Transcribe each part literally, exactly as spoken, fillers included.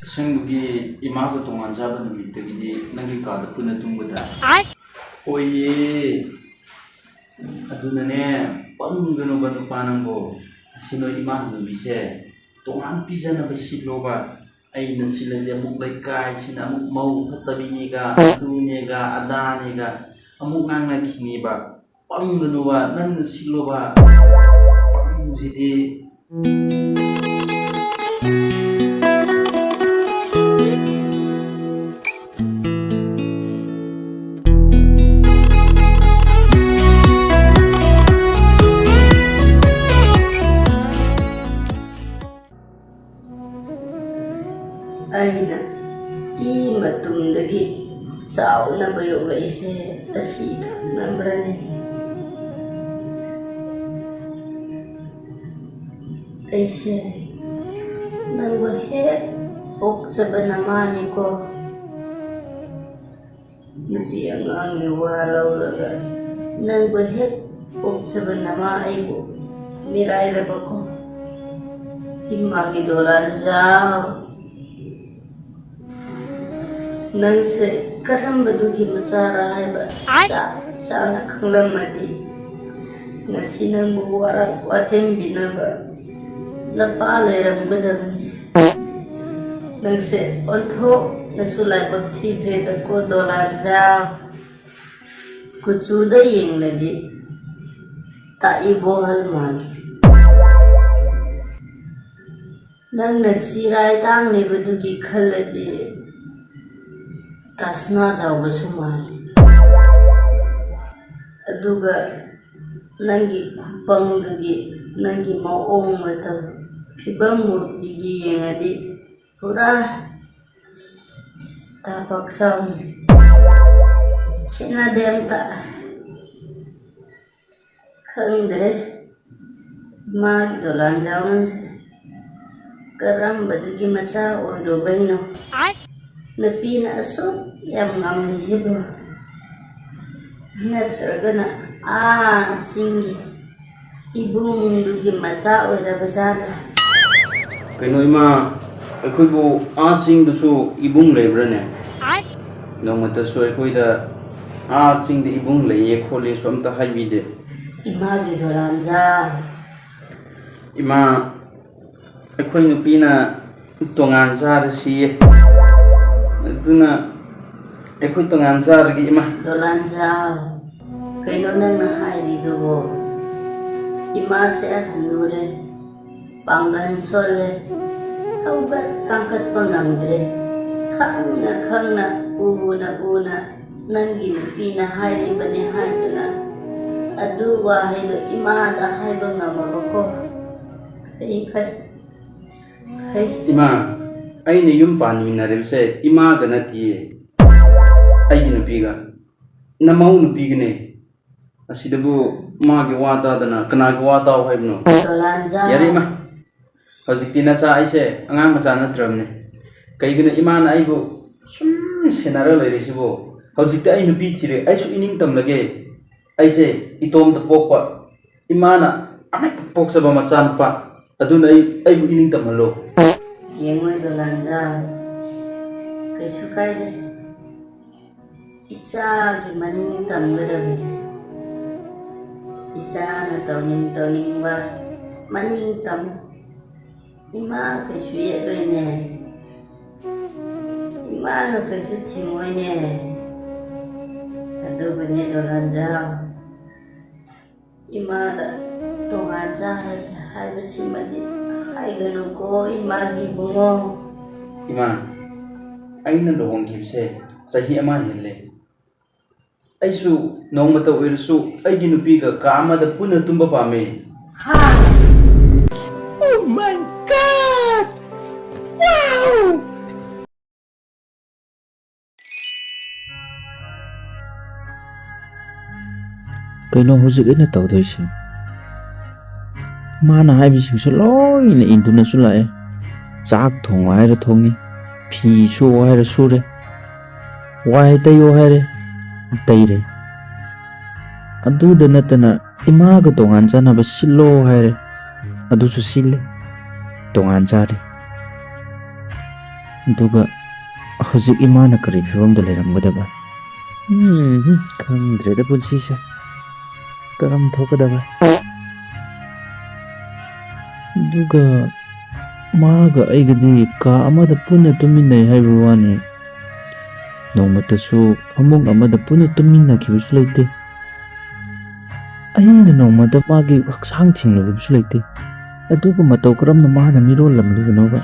ꯑꯁꯦꯡꯕꯒꯤ ꯏꯃꯥꯒ ꯇꯣꯉꯥꯟ ꯆꯥꯕ ꯅꯨꯃꯤꯠꯇꯒꯤꯗꯤ ꯅꯪꯒꯤ ꯀꯥꯗ ꯄꯨꯟꯅ ꯇꯨꯝꯒꯗ꯭ꯔꯥ? ꯍꯣꯏꯌꯦ꯫ ꯑꯗꯨꯅꯅꯦ, ꯄꯪꯒꯅꯨꯕ ꯅꯨꯄꯥ ꯅꯪꯕꯣ꯫ ꯑꯁꯤ ꯅꯣꯏ ꯏꯃꯥ ꯍꯅꯨꯕꯤꯁꯦ ꯇꯣꯉꯥꯟ ꯄꯤꯖꯅꯕ ꯁꯤꯠꯂꯣꯕ꯫ ꯑꯩꯅ ꯁꯤꯜꯂꯗꯤ ꯑꯃꯨꯛ ꯂꯩꯀꯥꯏꯁꯤꯅ ꯑꯃꯨꯛ ꯃꯧ ꯐꯠꯇꯕꯤꯅꯦꯒ, ꯑꯗꯨꯅꯦꯒ, ꯑꯗꯥꯅꯦꯒ ꯑꯃꯨꯛ ꯉꯥꯡꯅꯈꯤꯅꯦꯕ꯫ ꯄꯪꯒꯅꯨꯕ, ꯅꯪꯅ ꯁꯤꯜꯂꯣꯕ꯫ ꯄꯪꯁꯤꯗꯤ꯫ ꯑꯩꯅ ꯏ ꯃꯇꯨꯝꯗꯒꯤ ꯆꯥꯎꯅꯕ ꯌꯣꯛꯂꯛꯏꯁꯦ ꯑꯁꯤ ꯊꯝꯅꯕ꯭ꯔꯅꯦ? ꯑꯩꯁꯦ ꯅꯪꯕꯨ ꯍꯦꯛ ꯄꯣꯛꯆꯕ ꯅꯃꯥꯅꯤꯀꯣ꯫ ꯅꯨꯄꯤ ꯑꯉꯥꯡꯒꯤ ꯋꯥ ꯂꯧꯔꯒ ꯅꯪꯕꯨ ꯍꯦꯛ ꯄꯣꯛꯆꯕ ꯅꯃꯥ ꯑꯩꯕꯨ ꯃꯤꯔꯥꯏꯔꯕꯀꯣ꯫ ꯏꯃꯥꯒꯤ ꯗꯣꯂꯥꯟꯖꯥꯎ꯫ ꯅꯪꯁꯦ ꯀꯔꯝꯕꯗꯨꯒꯤ ꯃꯆꯥꯔ ꯍꯥꯏꯕ ꯆꯞ ꯆꯥꯅ ꯈꯪꯂꯝꯃꯗꯤ ꯉꯁꯤ ꯅꯪꯕꯨ ꯋꯥꯔꯛ ꯋꯥꯇꯦꯝꯕꯤꯅꯕ ꯅꯄꯥ ꯂꯩꯔꯝꯒꯗꯕꯅꯤ꯫ ꯅꯪꯁꯦ ꯑꯣꯟꯊꯣꯛꯅꯁꯨ ꯂꯥꯏꯕꯛ ꯊꯤꯈ꯭ꯔꯦꯗꯀꯣ ꯗꯣꯂꯥꯟꯖꯥꯎ꯫ ꯀꯨꯆꯨꯗ ꯌꯦꯡꯂꯗꯤ ꯇꯥꯛꯏꯕꯣꯍꯜ ꯃꯥꯜꯂꯤ꯫ ꯅꯪꯅ ꯆꯤꯔꯥꯏ ꯇꯥꯡꯂꯤꯕꯗꯨꯒꯤ ꯈꯜꯂꯗꯤ ꯇꯥꯁꯅꯥ ꯆꯥꯎꯕꯁꯨ ꯃꯥꯜꯂꯤ꯫ ꯑꯗꯨꯒ ꯅꯪꯒꯤ ꯈꯨꯄꯪꯗꯨꯒꯤ, ꯅꯪꯒꯤ ꯃꯑꯣꯡ ꯃꯇꯧ, ꯐꯤꯕꯝ ꯃꯨꯔꯇꯤꯒꯤ ꯌꯦꯡꯉꯗꯤ ꯄꯨꯔꯥ ꯇꯥꯄꯛ ꯆꯥꯎꯅꯤ꯫ ꯈꯦꯠꯅꯗꯦ ꯑꯝꯇ꯫ ꯈꯪꯗ꯭ꯔꯦ꯫ ꯏꯃꯥꯒꯤ ꯗꯣꯂꯥꯟꯖꯥꯎ ꯅꯪꯁꯦ ꯀꯔꯝꯕꯗꯒꯤ ꯃꯆꯥ ꯑꯣꯏꯔꯨꯕꯩꯅꯣ? ꯅꯨꯄꯤꯅ ꯑꯁꯨꯛ ꯌꯥꯝ ꯉꯝꯂꯤꯁꯤꯕꯨ? ꯅꯠꯇ꯭ꯔꯒꯅ ꯑꯥ ꯆꯤꯡꯒꯤ ꯏꯕꯨꯡꯗꯨꯒꯤ ꯃꯆꯥ ꯑꯣꯏꯔꯕ ꯖꯥꯠꯂ? ꯀꯩꯅꯣ ꯏꯃꯥ, ꯑꯩꯈꯣꯏꯕꯨ ꯑꯥ ꯆꯤꯡꯗꯁꯨ ꯏꯕꯨꯡ ꯂꯩꯕ꯭ꯔꯥꯅꯦ? ꯅꯣꯡꯃꯇꯁꯨ ꯑꯩꯈꯣꯏꯗ ꯑꯥ ꯆꯤꯡꯗ ꯏꯕꯨꯡ ꯂꯩꯌꯦ ꯈꯣꯠꯂꯦꯁꯨ ꯑꯝꯇ ꯍꯥꯏꯕꯤꯗꯦ꯫ ꯏꯃꯥꯒꯤ ꯗꯣꯂꯥꯟꯖꯥ꯫ ꯏꯃꯥ, ꯑꯩꯈꯣꯏ ꯅꯨꯄꯤꯅ ꯇꯣꯉꯥꯟ ꯆꯥꯔꯁꯤꯌꯦ꯫ ꯑꯗꯨꯅ ꯑꯩꯈꯣꯏ ꯇꯣꯉꯥꯟ ꯆꯥꯔꯒꯦ, ꯏꯃꯥ꯫ ꯗꯣꯂꯥꯟꯖꯥ, ꯀꯩꯅꯣ ꯅꯪꯅ ꯍꯥꯏꯔꯤꯗꯨꯕꯣ? ꯏꯃꯥꯁꯦ ꯍꯟꯅꯨꯔꯦ, ꯄꯥꯡꯒꯜ ꯁꯣꯜꯂꯦ, ꯍꯧꯒꯠ ꯀꯥꯡꯈꯠꯄ ꯉꯝꯗ꯭ꯔꯦ꯫ ꯈꯪꯅ ꯈꯪꯅ, ꯎꯅ ꯎꯅ ꯅꯪꯒꯤ ꯅꯨꯄꯤꯅ ꯍꯥꯏꯔꯤꯕꯅꯦ ꯍꯥꯏꯗꯨꯅ ꯑꯗꯨ ꯋꯥꯍꯩꯗꯣ ꯏꯃꯥꯗ ꯍꯥꯏꯕ ꯉꯝꯃꯕꯀꯣ꯫ ꯑꯩ ꯐꯩ, ꯐꯩ꯫ ꯏꯃꯥ, ꯑꯩꯅ ꯌꯨꯝ ꯄꯥꯟꯃꯤꯟꯅꯔꯤꯕꯁꯦ ꯏꯃꯥꯒ ꯅꯠꯇꯤꯌꯦ, ꯑꯩꯒꯤ ꯅꯨꯄꯤꯒ, ꯅꯃꯧ ꯅꯨꯄꯤꯒꯅꯦ꯫ ꯑꯁꯤꯗꯕꯨ ꯃꯥꯒꯤ ꯋꯥ ꯇꯥꯗꯅ ꯀꯅꯥꯒꯤ ꯋꯥ ꯇꯥꯎ ꯍꯥꯏꯕꯅꯣ? ꯗꯣꯂꯥꯟꯖꯥ꯫ ꯌꯥꯔꯦ ꯏꯃꯥ, ꯍꯧꯖꯤꯛꯇꯤ ꯅꯆꯥ ꯑꯩꯁꯦ ꯑꯉꯥꯡ ꯃꯆꯥ ꯅꯠꯇ꯭ꯔꯕꯅꯦ꯫ ꯀꯩꯒꯤꯅꯣ ꯏꯃꯥꯅ ꯑꯩꯕꯨ ꯁꯨꯝ ꯁꯦꯟꯅꯔ ꯂꯩꯔꯤꯁꯤꯕꯨ? ꯍꯧꯖꯤꯛꯇꯤ ꯑꯩ ꯅꯨꯄꯤ ꯊꯤꯔꯦ, ꯑꯩꯁꯨ ꯏꯅꯤꯡ ꯇꯝꯂꯒꯦ꯫ ꯑꯩꯁꯦ ꯏꯇꯣꯝꯇ ꯄꯣꯛꯄ, ꯏꯃꯥꯅ ꯑꯃꯠꯇ ꯄꯣꯛꯆꯕ ꯃꯆꯥꯅꯨꯄꯥ, ꯑꯗꯨꯅ ꯑꯩ, ꯑꯩꯕꯨ ꯏꯅꯤꯡ ꯇꯝꯍꯜꯂꯣ꯫ ꯌꯦꯡꯉꯣꯏ ꯗꯣꯂꯥꯟꯖꯥ, ꯀꯩꯁꯨ ꯀꯥꯏꯗꯦ꯫ ꯏꯆꯥꯒꯤ ꯃꯅꯤꯡ ꯇꯝꯒꯗꯕꯅꯤ꯫ ꯏꯆꯥꯅ ꯇꯧꯅꯤꯡ ꯇꯧꯅꯤꯡꯕ ꯃꯅꯤꯡ ꯇꯝꯃꯨ꯫ ꯏꯃꯥ ꯀꯩꯁꯨ ꯌꯦꯠꯂꯣꯏꯅꯦ꯫ ꯏꯃꯥꯅ ꯀꯩꯁꯨ ꯊꯤꯡꯉꯣꯏꯅꯦ꯫ ꯑꯗꯨꯕꯨꯅꯦ ꯗꯣꯂꯥꯟꯖꯥ, ꯏꯃꯥꯗ ꯇꯣꯉꯥꯟ ꯆꯥꯔꯁꯦ ꯍꯥꯏꯕꯁꯤꯃꯗꯤ ꯍꯥꯏꯒꯅꯨꯀꯣ, ꯏꯃꯥꯒꯤ ꯏꯕꯨꯡꯉꯣ꯫ ꯏꯃꯥ, ꯑꯩꯅ ꯂꯨꯍꯣꯡꯈꯤꯕꯁꯦ ꯆꯍꯤ ꯑꯃ ꯍꯦꯜꯂꯦ꯫ ꯑꯩꯁꯨ ꯅꯣꯡꯃꯇ ꯑꯣꯏꯔꯁꯨ ꯑꯩꯒꯤ ꯅꯨꯄꯤꯒ ꯀꯥ ꯑꯃꯗ ꯄꯨꯟꯅ ꯇꯨꯝꯕ ꯄꯥꯝꯃꯦ꯫ ꯍꯥ? Oh my God! Wow! ꯀꯩꯅꯣ ꯍꯧꯖꯤꯛ ꯑꯩꯅ ꯇꯧꯗꯣꯏꯁꯦ? ꯃꯥꯅ ꯍꯥꯏꯕꯁꯤꯡꯁꯨ ꯂꯣꯏꯅ ꯏꯟꯗꯨꯅꯁꯨ ꯂꯥꯛꯑꯦ꯫ ꯆꯥꯛ ꯊꯣꯡꯉꯣ ꯍꯥꯏꯔ ꯊꯣꯡꯉꯤ, ꯐꯤ ꯁꯨꯑꯣ ꯍꯥꯏꯔ ꯁꯨꯔꯦ, ꯋꯥꯏ ꯇꯩꯌꯣ ꯍꯥꯏꯔꯦ, ꯇꯩꯔꯦ꯫ ꯑꯗꯨꯗ ꯅꯠꯇꯅ ꯏꯃꯥꯒ ꯇꯣꯉꯥꯟ ꯆꯥꯅꯕ ꯁꯤꯜꯂꯣ ꯍꯥꯏꯔꯦ, ꯑꯗꯨꯁꯨ ꯁꯤꯜꯂꯦ, ꯇꯣꯉꯥꯟ ꯆꯥꯔꯦ꯫ ꯑꯗꯨꯒ ꯍꯧꯖꯤꯛ ꯏꯃꯥꯅ ꯀꯔꯤ ꯐꯤꯕꯝꯗ ꯂꯩꯔꯝꯒꯗꯕ? ꯎꯝ, ꯈꯪꯗ꯭ꯔꯦꯗ ꯄꯨꯟꯁꯤꯁꯦ꯫ ꯀꯔꯝ ꯊꯣꯛꯀꯗꯕ? ꯑꯗꯨꯒ ꯃꯥꯒ ꯑꯩꯒꯗꯤ ꯀꯥ ꯑꯃꯗ ꯄꯨꯟꯅ ꯇꯨꯝꯃꯤꯟꯅꯩ ꯍꯥꯏꯕ ꯋꯥꯅꯤ, ꯅꯣꯡꯃꯇꯁꯨ ꯐꯃꯨꯡ ꯑꯃꯗ ꯄꯨꯟꯅ ꯇꯨꯝꯃꯤꯟꯅꯈꯤꯕꯁꯨ ꯂꯩꯇꯦ꯫ ꯑꯩꯅ ꯅꯣꯡꯃꯇ ꯃꯥꯒꯤ ꯍꯛꯆꯥꯡ ꯊꯦꯡꯂꯨꯕꯁꯨ ꯂꯩꯇꯦ꯫ ꯑꯗꯨꯒ ꯃꯇꯧ ꯀꯔꯝꯅ ꯃꯥꯅ ꯃꯤꯔꯣꯜꯂꯝꯂꯤꯕꯅꯣꯕ?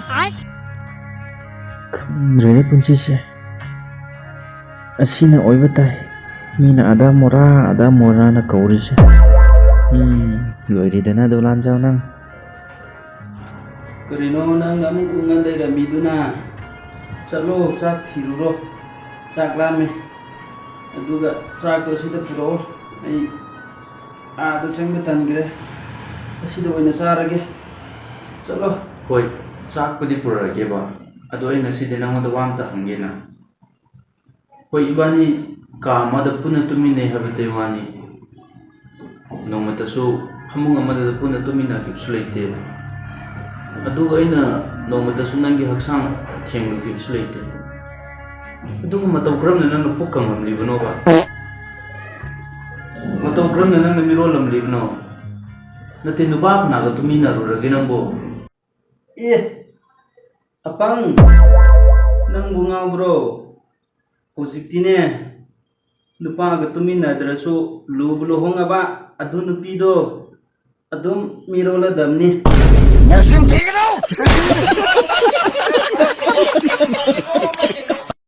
ꯈꯪꯗ꯭ꯔꯦꯗ ꯄꯨꯟꯁꯤꯁꯦ꯫ ꯑꯁꯤꯅ ꯑꯣꯏꯕ ꯇꯥꯏ꯫ ꯃꯤꯅ ꯑꯗꯥ ꯃꯣꯔꯥ, ꯑꯗꯥ ꯃꯣꯔꯥꯅ ꯀꯧꯔꯤꯁꯦ꯫ ꯎꯝ, ꯂꯣꯏꯔꯦꯗꯅ ꯗꯣꯂꯥꯟꯖꯥꯎ ꯅꯪ꯫ ꯀꯔꯤꯅꯣ ꯅꯪ ꯑꯃꯨꯛ ꯎꯪꯉ ꯂꯩꯔꯝꯃꯤꯗꯨꯅ? ꯆꯠꯂꯣ, ꯆꯥꯛ ꯊꯤꯔꯨꯔꯣ꯫ ꯆꯥꯛ ꯂꯥꯝꯃꯦ꯫ ꯑꯗꯨꯒ ꯆꯥꯛꯇꯣ ꯁꯤꯗ ꯄꯨꯔꯛꯑꯣ꯫ ꯑꯩ ꯑꯥꯗ ꯆꯪꯕ ꯇꯟꯈ꯭ꯔꯦ꯫ ꯑꯁꯤꯗ ꯑꯣꯏꯅ ꯆꯥꯔꯒꯦ꯫ ꯆꯠꯂꯣ꯫ ꯍꯣꯏ, ꯆꯥꯛꯄꯨꯗꯤ ꯄꯨꯔꯛꯑꯒꯦꯕ꯫ ꯑꯗꯣ ꯑꯩ ꯉꯁꯤꯗꯤ ꯅꯪꯉꯣꯟꯗ ꯋꯥ ꯑꯝꯇ ꯍꯪꯒꯦꯅ꯫ ꯍꯣꯏ, ꯏꯕꯥꯅꯤ ꯀꯥ ꯑꯃꯗ ꯄꯨꯟꯅ ꯇꯨꯝꯃꯤꯟꯅꯩ ꯍꯥꯏꯕꯗꯨꯒꯤ ꯋꯥꯅꯤ, ꯅꯣꯡꯃꯇꯁꯨ ꯐꯃꯨꯡ ꯑꯃꯗ ꯄꯨꯟꯅ ꯇꯨꯝꯃꯤꯟꯅꯈꯤꯕꯁꯨ ꯂꯩꯇꯦ꯫ ꯑꯗꯨꯒ ꯑꯩꯅ ꯅꯣꯡꯃꯇꯁꯨ ꯅꯪꯒꯤ ꯍꯛꯆꯥꯡ ꯊꯦꯡꯂꯨꯈꯤꯕꯁꯨ ꯂꯩꯇꯦ꯫ ꯑꯗꯨꯕꯨ ꯃꯇꯧ ꯀꯔꯝꯅ ꯅꯪꯅ ꯄꯨꯛ ꯀꯪꯂꯝꯂꯤꯕꯅꯣꯕ? ꯃꯇꯧ ꯀꯔꯝꯅ ꯅꯪꯅ ꯃꯤꯔꯣꯜꯂꯝꯂꯤꯕꯅꯣ? ꯅꯠꯇꯦ, ꯅꯨꯄꯥ ꯀꯅꯥꯒ ꯇꯨꯃꯤꯟꯅꯔꯨꯔꯒꯦ ꯅꯪꯕꯨ? ꯑꯦ, ꯑꯄꯪ, ꯅꯪꯕꯨ ꯉꯥꯎꯕ꯭ꯔꯣ? ꯍꯧꯖꯤꯛꯇꯤꯅꯦ, ꯅꯨꯄꯥꯒ ꯇꯨꯃꯤꯟꯅꯗ꯭ꯔꯁꯨ ꯂꯨꯕ ꯂꯨꯍꯣꯡꯉꯕ ꯑꯗꯨ ꯅꯨꯄꯤꯗꯣ ꯑꯗꯨꯝ ꯃꯤꯔꯣꯜꯂꯗꯕꯅꯤ꯫ ꯅꯆꯤꯟ ꯊꯤꯒꯅꯨ!